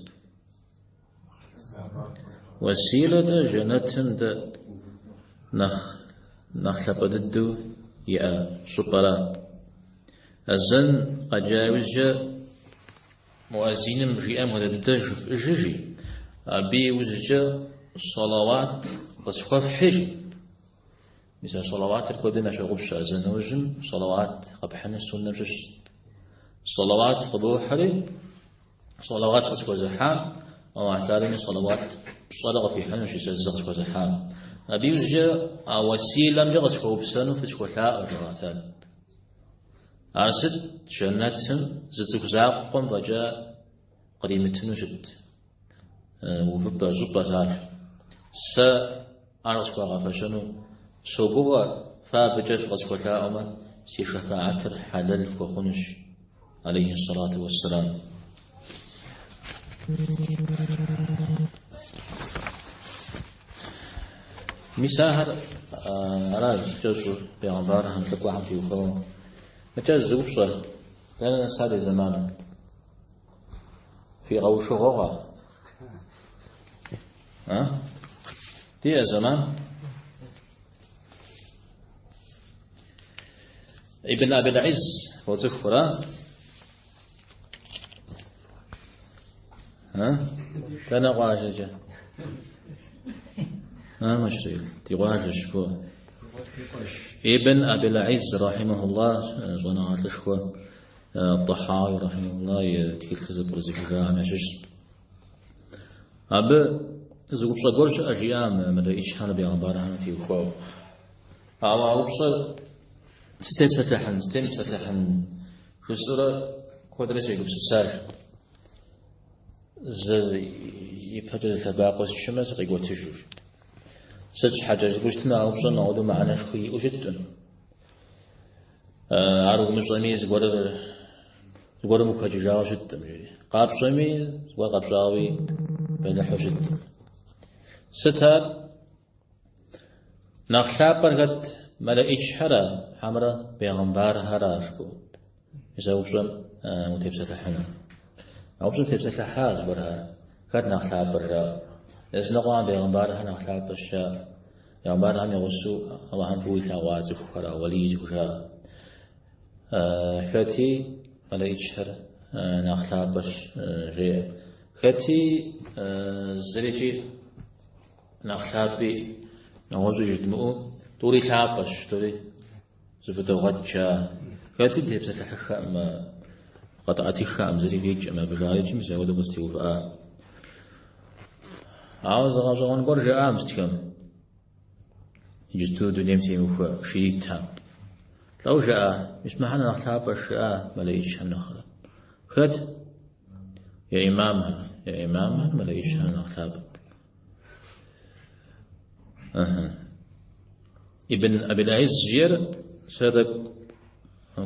Уэсилэ дэ жэнэтым дэ нэхъ нэхъ лъапӏэ дыдэу иӏэ щӏыпӏэра. Азэн къэджа иужькӏэ Муэзиным жиӏэм хуэдэ дыдэ жыфӏыжи, жи, абы иужькӏэ салават къысхуэфхьи, жи. Мис а салаватыр куэдым ящогъупщэ, азэн нэужьым салават къэпхьыныр суннэм щыщщ. Салават къыбохьри, салават къысхуэзыхьам, Аллахь Тэхьэлами салават пщӏэрэ къыхуихьынущ, сэ зы къысхуэзыхьам. Абы иужькӏэ а уэсилэмкӏэ къысхуэупсэну фысхуэлъаӏуэ, жи Аллахь Тэхьэлам. Ар сыт жэнэтым зы цӏыху закъуэм фӏэкӏа къримытыну щыт увыпӏэ, щӏыпӏэщ ар. Сэ ар къысхуагъэфэщэну согугъэ, фэ абыкӏэ фыкъысхуэлъаӏуэмэ, си шэфаӏэтыр хьэлэл фхуэхъунущ, алейхи сэлату уэсселам. Мис ахэр аращ кӏэщӏу бегъымбархэм, лӏыкӏуэхэм теухуауэ. Мыкӏэ зы упщӏэ, дэнэ нэса ди зэманым? Фи къэушыгъуэгъуа? А? Диӏэ зэман? Ибн Абил Изз фоцӏыхура? А? Дэнэ къуажэкӏэ? А, Мэшрэил, ди къуажэщ фо. Ибн Абил Изз рахьимахуллах щӏэныгъэлӏышхуэ Тӏэхьауи рахьимахуллах и тхылъыр зэпкърызыхыжахэм ящыщщ. Абы зы упщӏэ гуэр щыӏэ жиӏа мэлэӏичхэмрэ бегъымбархэмрэ теухуауэ. Ауэ а упщӏэр сытепсэлъыхьын, сытемыпсэлъыхьын жысӏэурэ куэдрэ сегупсысащ. Зы ипэкӏэ зы лъэбакъуэ счымэ сыкъикӏуэтыжу. Сыт щхьэкӏэ жыпӏэу щытмэ, а упщӏэм апхуэдэу мыхьэнэшхуэ иӏэу щыткъым. Ар умыщӏэми зыгуэрым ухэкӏыжауэ щыткъым, жери. Къапщӏэми, зыгуэр къэпщӏауи бэлыхьу щыткъым. Сыт ар? Нэхъ лъапӏэр хэт мэлэӏичхьэра, хьэмэрэ бегъымбархьэра жыпӏэу? Мис а упщӏэм утепсэлъыхьыну. А упщӏэм тепсэлъыхьа зыгуэрхэр, хэт нэхъ лъапӏэр жаӏэу. Языныкъуэхэм бегъымбархэр нэхъ лъапӏэщ жаӏэ. Бегъымбархэм и гъусэу Алыхьым фӏыуэ илъэгъуа цӏыхухэр, уэлий зыхужаӏэ. Хэти мэлэӏичхэр нэхъ лъапӏэщ жеӏэ. Хэти зырикӏи нэхъ лъапӏи нэгъуэщӏи жыдмыӏэу тӏури лъапӏэщ, тӏури зэфӏыдогъэкӏ жаӏэ. Хэти тепсэлъыхьыххэкъым, къэтӏэтыххэкъым, зыри къикӏкъым абы жаӏэ икӏи мис апхуэдэу къызэтеувыӏа. Ауэ зы гъэщӏэгъуэн гуэр жаӏа мыстхэм. Иджысту дунейм темыхуэ шиитхэм. Лӏэу жаӏа, мис мыхьэр нэхъ лъапӏэщ жаӏа мэлэӏичхэм нэхърэ. Хэт? Я имамхэр, я имамхэр мэлэӏичхэм нэхъ лъапӏэ. Ибн Абил Изз жиӏэр сэ тӏэкӏу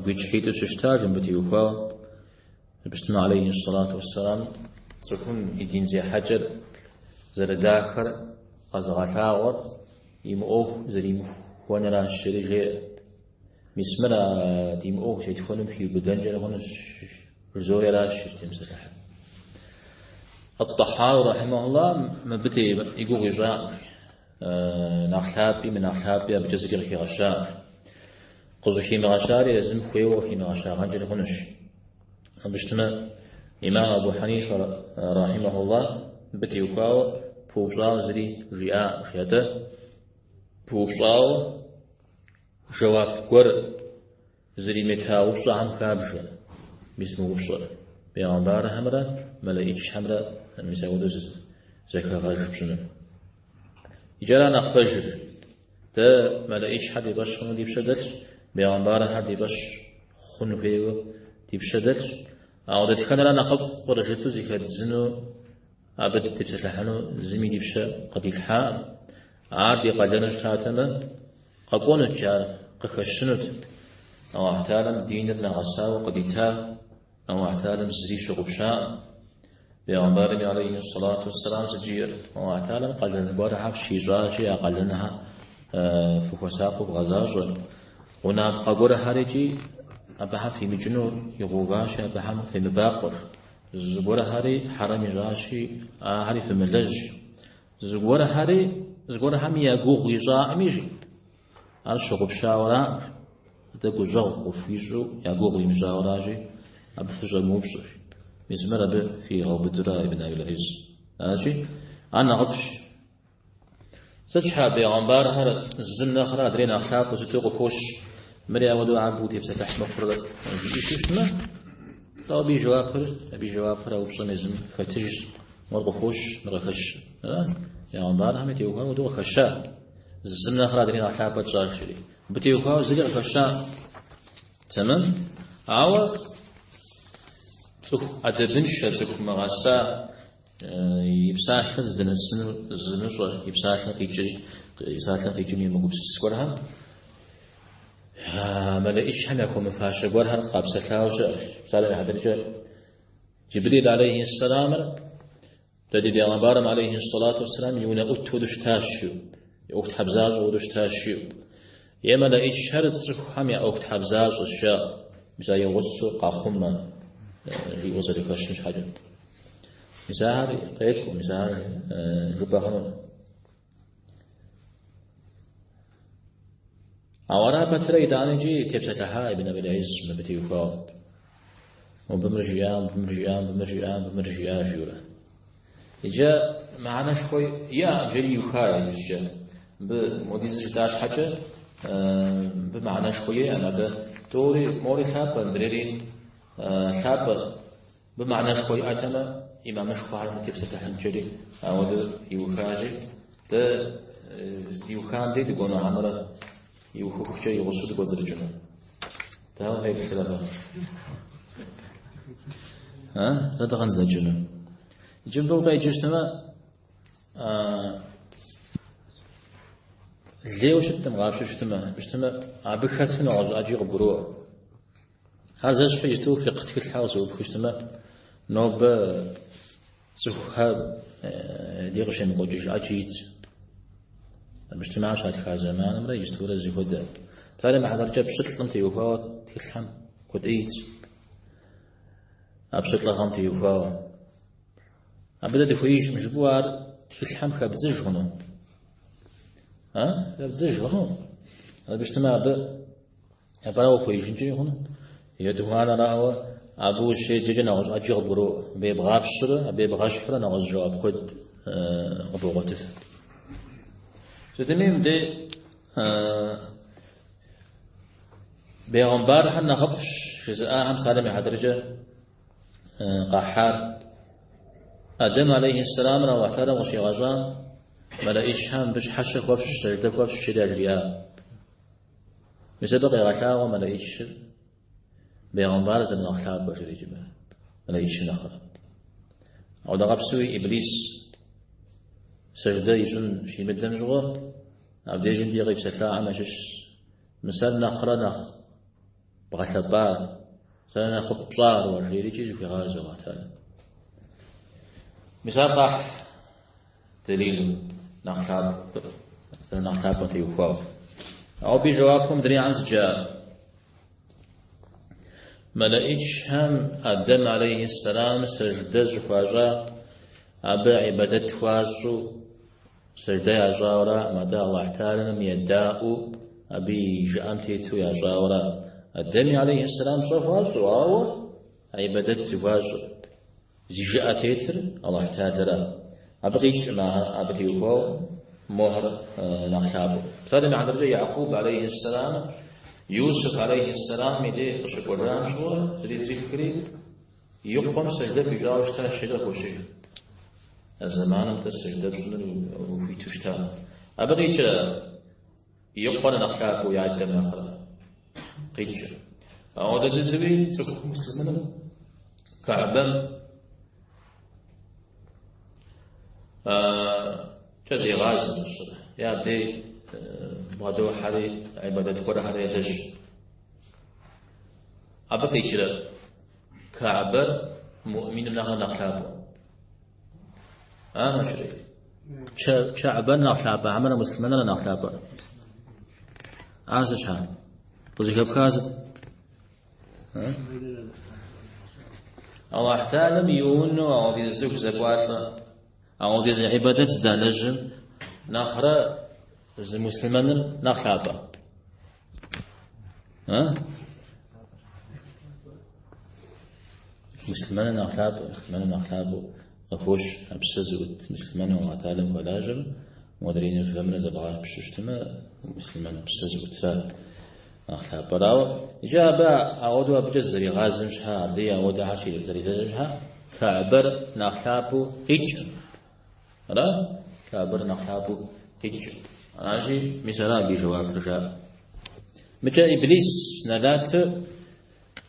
гуитӏщхьитӏу сыщытащ мыбы теухуауэ. Абы алейхи сэлату уэсселам цӏыхум и дин зехьэкӏэр зэрыдахэр къэзыгъэлъагъуэр и мыӏуэху зэримыхуэныращ жери жеӏэ. Мис мыр а ди мыӏуэху зетхуэным хиубыдэнкӏэрэ хъунущ жызори аращ зытемыпсэлъыхьыр. Ат-Тӏэхьауи рахьимахуллах мыбы и гугъу ищӏакъым. Нэхъ лъапӏи, мынэхъ лъапӏи абыкӏэ зыри къыхигъэщакъым. Къыщӏыхимыгъэщари езым хуейуэ къыхимыгъэщагъэнкӏэри хъунущ. Абы щытмэ, имам Абу Хьэнифэ рахьимахуллах мыбы теухуауэ пыупщӏауэ зыри жиӏакъым. Атӏэ пыупщӏауэ жэуап гуэр Зримыта упщӏэхэм хабжэ, мис мы упщӏэр. Бегъымбархэмрэ мэлэӏичхэмрэ мис апхуэдэу зэхэгъэж пщӏыну. Иджы ара нэхъ пэжыр. Дэ мэлэӏичхэр ди фӏэщ хъуну ди пщэ дэлъщ, бегъымбархэр ди фӏэщ хъун хуейуэ ди пщэ дэлъщ. Ауэ дэтхэнэра нэхъыфӏыр жытӏэу зыхэддзыну, абы дытепсэлъыхьыну зыми ди пщэ къыдилъхьакъым. Ар ди къалэну щытатэмэ, Къэкӏуэнут ар, къыхэщынут. Аллахь Тэхьэлам диныр нэгъэсауэ къыдита, Аллахь Тэхьэлам зыри щыгъупщакъым. Бегъымбарым алейхи сэлату уэсселам сыт жиӏэр? Аллахь Тэхьэлам къалэн гуэрхэр фщищӏащи, а къалэнхэр фыхуэсакъыу вгъэзащӏэ. Гъунапкъэ гуэрхэр икӏи абыхэм фимыкӏыну игъэуващи, абыхэм фемыбакъуэ. Зыгуэрхэри хьэрэм ищӏащи, ахэри фымылэжь. Зыгуэрхэри, зыгуэрхэми я гугъу ищӏаӏыми, жи, ар щыгъупщауэраӏым, жи, атӏэ гущӏэгъу къыфхуищӏу я гугъу имыщӏауэращи, абы фыщӏэмыупщӏэ, жи. Мис мыр абы хигъэубыдурэ Ибн Абил Изз. Аращи, ар нэхъыфӏщ. Сыт щхьа бегъымбархэр зым нэхърэ адрей нэхъ лъапӏэу сыту къыхощ, мыри ауэдэу абы утепсэлъыхь мыхъурэ жиӏэу щытмэ, лӏо абы и жэуапыр, абы и жэуапыр а упщӏэм езым хэтыжщ. Мор къыхощ, мыр къыхэщ. Ара? Бегъымбархэми теухуауэ хуэдэу къыхэща. Зым нэхърэ адрей нэхъ лъапӏэ тщӏащ жери. Абы теухуауэ зыри къыхэща. Тэмэм? Ауэ цӏыху ӏэдэбыншэ, цӏыху мыгъэса, И псалъэр здынэсынур зымыщӏэ, и псалъэм къикӏри, и псалъэм къикӏым емыгупсыс гуэрхэм мэлэӏичхэм яхуэмыфащэ гуэрхэр къапсэлъауэ щыӏэщ. Псалъэм и хьэтыркӏэ, Джибрил алейхи сэламыр дэ ди бегъымбарым алейхи сэлату уэсселам и унэӏут хуэдэу щытащ жиӏэу, и ӏуэхутхьэбзащӏэ хуэдэу щытащ жиӏэу. Е мэлэӏичхэр цӏыхухэм я ӏуэхутхьэбзащӏэщ жаӏэу, мис а и гъусэу къахъумэ, жиӏэу зэрыхэщын щхьэкӏэ. Мис ахэр къекӏу, мис ахэр жыпӏэ хъуну. Ауэ ара пэтрэ итӏанэ икӏи тепсэлъыхьа Ибн Абил Изз мыбы теухуауэ. Мобы мыр жиӏа, мобы мыр жиӏа, мобы мыр жиӏа, мобы мыр жиӏа жиӏэурэ. Иджы мыхьэнэшхуэ иӏэкъым жери иуха иужькӏэ. Мыбы модизыр жытӏа щхьэкӏэ, мыбы мыхьэнэшхуэ иӏэкъым, атӏэ тӏури мори лъапӏэ, мыдрейри лъапӏэ. Мыбы мыхьэнэшхуэ иӏэтэмэ, имамышхуэхэр мыбы тепсэлъыхьынт жери ауэдэу иухащи, дэ здиухам дей дыкӏуэну хьэмэрэ иухыхукӏэ и гъусэу дыкӏуэцӏрыкӏыну? Дауэ феплърэ фэ? А? Сэ дыкъэнзэкӏыну. Иджы мыбы укъеджэу щытмэ, лейуэ щыткъым къапщтэу щытмэ, щытмэ, абы хэту нэгъуэщӏ ӏэджи къыбгуроӏуэ. Ар зэщхьу иджыту фикъ тхылъхэр къызэӏупхыу щытмэ, нобэ цӏыхухэр ди къыщемыкӏуэкӏыж ӏэджи итщ. Абы щытмэ ар щатха зэманымрэ иджытурэ зыхуэдэ. Псалъэм и хьэтыркӏэ пщылӏым теухуауэ тхылъхэм куэд ӏей итщ. А пщылӏыгъэм теухуауэ. Абы дэ дыхуеижкъым жыпӏэу ар тхылъхэм хэбдзыж хъуну? А? Хэбдзыж хъуну? Абы щытмэ абы Япэрауэ ухуеижынкӏэри хъуну. Етӏуанэрауэ, абы ущеджэкӏэ нэгъуэщӏ ӏэджи къыбгуроӏуэ. Абы ебгъапщэрэ, абы ебгъэщхьрэ нэгъуэщӏ жэуап куэд къыбогъуэтыф. Сытми мыбдей бегъымбархэр нэхъыфӏщ жызыӏахэм псалъэм и хьэтыркӏэ къахьар. Адэм алейхи сэламыр Аллахь Тэхьэлам къыщигъэщӏам, мэлэӏичхэм мыбы щхьэщэ хуэфщӏ, сэждэ хуэфщӏ, жери яжриӏа. Мис абы къегъэлъагъуэ мэлэӏичыр бегъымбар зэрынэхъ лъапӏэр жери иджы мэлэӏичым нэхърэ. Ауэ дэгъэпсуи Иблис сэждэ ищӏын щимыдэм щыгъуэ, абдежым ди къипсэлъахэм ящыщщ, мы сэр нэхърэ нэхъ бгъэлъэпӏа, сэр нэхъыфӏ пщӏар уэ, жери икӏи зыхуигъазэу Аллахь Тэхьэлам. Мис ар къахь дэлилу нэхъ лъапӏэ, нэхъ лъапӏэм теухуауэ. Ауэ абы и жэуапу мыдрейхэм сыт жаӏэр? Мэлэӏичхэм Адэм алейхи сэлам сэждэ щӏыхуащӏа, абы ибадэт хуащӏу сэждэ ящӏауэраӏым, атӏэ Аллахь Тэхьэлам едаӏуэу абы и жыӏэм тету ящӏауэра. Адэми алейхи сэлам пщӏэ хуащӏу, ауэ ибадэт зыхуащӏыр. Зи жыӏэ тетыр Аллахь Тэхьэлара. Абы къикӏкъым абы теухуауэ мохэр нэхъ лъапӏэу. Псалъэм и хьэтыркӏэ Якъуб алейхи сэлам, Юсуф алейхи сэлам и дей къыщыкӏуэжам щыгъуэ зридзыхри, и къуэм сэждэ хуищӏауэ щытащ, жери къыхощыж. А зэманым тӏэ сэждэ пщӏыныр ухуиту щыта. Абы къикӏрэ и къуэр нэхъ лъапӏэу и адэм нэхърэ къикӏыр. Ауэдэ дыдэуи цӏыху муслъымэным Каӏбэм кӏэ зегъазэ зыщӏыр. Е абдей бгъэдохьэри, ибадэт гуэрхэр елэжь. Абы къикӏрэ Каӏбэр муӏминым нэхърэ нэхъ лъапӏэу. А, Мэчрей? Чэӏбэр нэхъ лъапӏэ, хьэмэрэ муслъымэныр нэхъ лъапӏэ? Ар сыт щхьа? Къызыхэпхар сыт? Аллахь Тэхьэлам и унэу ауэдиз цӏыху зэкӏуалӏэ, ауэдиз ибадэт здалэжьым нэхърэ зы муслъымэныр нэхъ лъапӏэ. Муслъымэныр нэхъ лъапӏэ, муслъымэныр нэхъ лъапӏэу къыхощ а псэ зыӏут муслъымэну Аллахь Тэхьэлам хуэлажьэмэ, модрей нывэмрэ зэбгъапщэу щытмэ, муслъымэн псэ зыӏутра нэхъ лъапӏэр. Ауэ иджы абы ауэдэу абыкӏэ зэригъазэм щхьэ, абдей ауэдэхэр зэрилэжьым щхьэ, Каӏбэр нэхъ лъапӏэу къикӏкъым. Ара? Каӏбэр нэхъ лъапӏэу къикӏкъым. Аращи, мис ара абы и жэуапыр жаӏэ. Мыкӏэ Иблис нэлатыр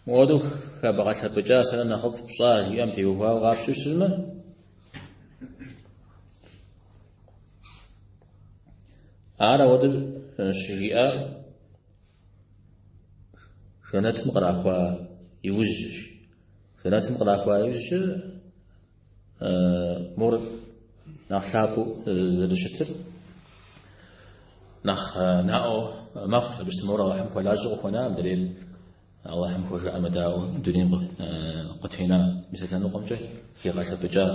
мыуэдэу хэбгъэлъэпӏыкӏа, сэрэ нэхъыфӏ пщӏа жиӏэм теухуауэ къапщтэу щытмэ, Ар ауэдэу щыжиӏар жэнэтым кърахуа иужьщ. Жэнэтым кърахуа иужькӏэ мор нэхъ лъапӏэу зэрыщытыр нэхъ наӏуэ мэхъу. Абы щытым мор Алыхьым хуэлажьэу къыхуэна, мыдрейр Алыхьым хуэжыӏэмыдаӏуэу дунейм къытена. Мис а лъэныкъуэмкӏэ хигъэлъэпӏыкӏа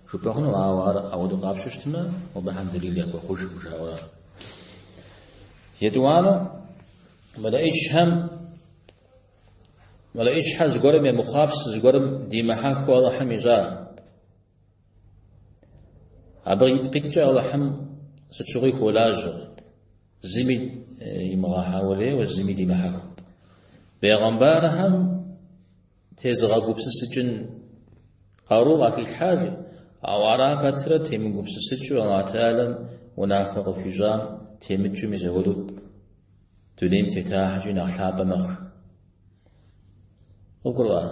жыпӏэ хъуну, ауэ ар ауэдэу къапщу щытмэ, мобыхэм дэлил яхуэхъужкъым жаӏэу ара. Етӏуанэу, мэлэӏичхэм мэлэӏичхэр зыгуэрым емыхъуапсэ, зыгуэрым димыхьэхыу Алыхьым ищӏа. Абы ипкъ иткӏэ Алыхьым сыт щыгъуи хуолажьэ, зыми имыгъэхьэулейуэ, зыми димыхьэхыу. Бегъымбархэм тезыгъэгупсысыкӏын къару къахилъхьащ, ауэ ара пэтрэ темыгупсысыкӏыу Аллахь Тэхьэлам унафэ къыхуищӏам темыкӏыу мис апхуэдэу дунейм тетахэкӏи нэхъ лъапӏэ мэхъу. Къыбгурыӏуа?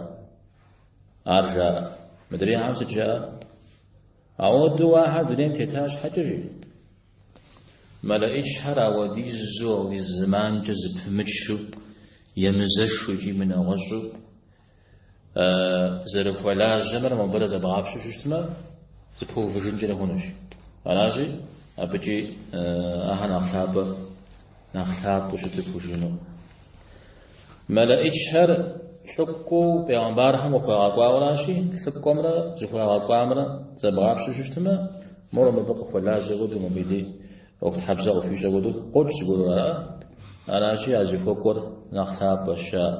Ар жаӏэ. Мыдрейхэм сыт жаӏэр? Ауэдэу ахэр дунейм тета щхьэкӏэ жи. Мэлэӏичхэр ауэдизу, ауэдиз зэманкӏэ зэпымычу, емызэшу икӏи мынэгъуэщӏу зэрыхуэлажьэмрэ мобырэ зэбгъапщэу щытмэ, зэпэувыжынкӏэрэ хъунущ. Аращи, абыкӏи ахэр нэхъ лъапӏэ, нэхъ лъапӏэу щыту пхужыӏэну. Мэлэӏичхэр лӏыкӏуэу пегъэмбархэм къыхуагъэкӏуауэращи, лӏыкӏуэмрэ зыхуагъэкӏуамрэ зэбгъапщэу щытмэ, мор мыбы къыхуэлажьэ хуэдэу, мобы и дей ӏуэхутхьэбзэ къыхуищӏэ хуэдэу къокӏ зыгуэру ара? Аращи, а зыхуэкӏуэр нэхъ лъапӏэщ жаӏэ,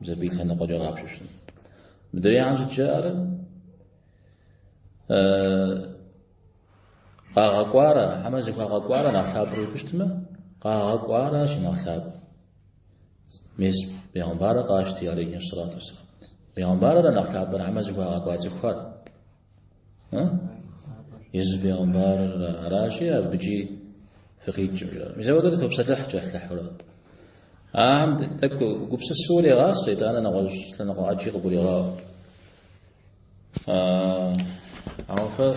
мис абы и лъэныкъуэкӏэ къапщэу щытмэ. Мыдрейхэм сыт жаӏэрэ? Къагъэкӏуарэ, хьэмэ зыхуагъэкӏуарэ нэхъ лъапӏэу жыпӏэу щытмэ, къагъэкӏуаращ нэхъ лъапӏэр. Мес бегъымбарыр къащти, алейхи сэлату уэсселам. Бегъымбарыр нэхъ лъапӏэр, хьэмэ зыхуагъэкӏуа цӏыхухэр. Езы бегъымбарыр аращи, абыкӏи фыкъикӏым жаӏэ. Мис апхуэдэу топсэлъыхь кӏыхьлӏыхьурэ. Ахэм тӏэкӏу гупсысэу урегъасэ, итӏанэ нэгъуэщӏ лъэныкъуэ ӏэджи къыгурегъаӏуэ. Ауэ фэ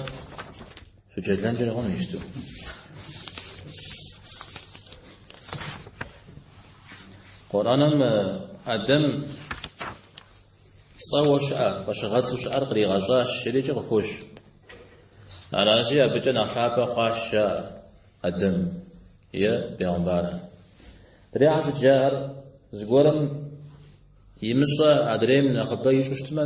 фыджэлэнкӏэри хъуну иджыпсту. Къурӏэным Адэм цӏэуэ щыӏэр, фӏэщыгъэцӏэу щыӏэр къригъэщӏащ, жерикӏи къыхощ. Аращи, абыкӏэ нэхъ лъапӏэ хъуащ жаӏэ Адэм е бегъымбарыр. Мыдрейхэм сыт жаӏэр? Зыгуэрым имыщӏэ адрейм нэхъыбэ ищӏу щытмэ,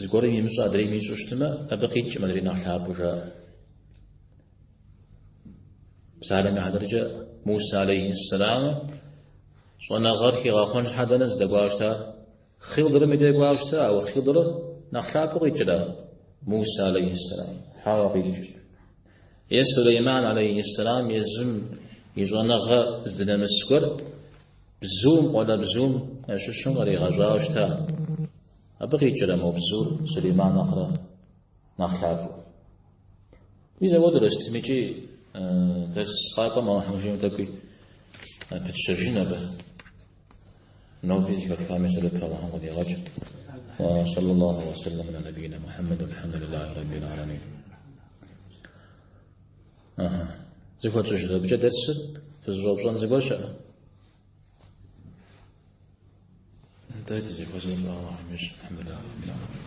зыгуэрым имыщӏэ адрейм ищӏу щытмэ, абы къикӏым адрей нэхъ лъапӏэу жаӏэ. Псалъэм и хьэтыркӏэ Муса алейхи сэлам щӏэныгъэр хигъэхъуэн щхьэ дэнэ здэкӏуауэ щыта? Хъилдрым и дей кӏуауэ щыта, ауэ Хъилдрыр нэхъ лъапӏэу къикӏрэ Муса алейхи сэлам? Хьэуэ къикӏыр. Е Сулейман алейхи сэлам езым и щӏэныгъэ здынэмыс гуэр бзум, къуалэбзум ящыщым къригъэщӏауэ щыта. Абы къикӏрэ мо бзур Сулейман нэхърэ нэхъ лъапӏэу. Мис апхуэдэурэ сытми икӏи дэрс къакӏуэм Алыхьым жиӏэм тӏэкӏуи пытщэжын абы. Ноби зэхэтхами сэбэп Алыхьым къыдигъэкӏ. وصلى الله وسلم على نبينا محمد والحمد لله رب العالمين. Аха. Зыхуэтщӏыжыр абыкӏэ дэрсыр фызыщӏэупщӏэн зыгуэр щыӏэ? Нтӏэ, дызэхуэзэну Алыхьым ищӏ. الحمد لله رب العالمين.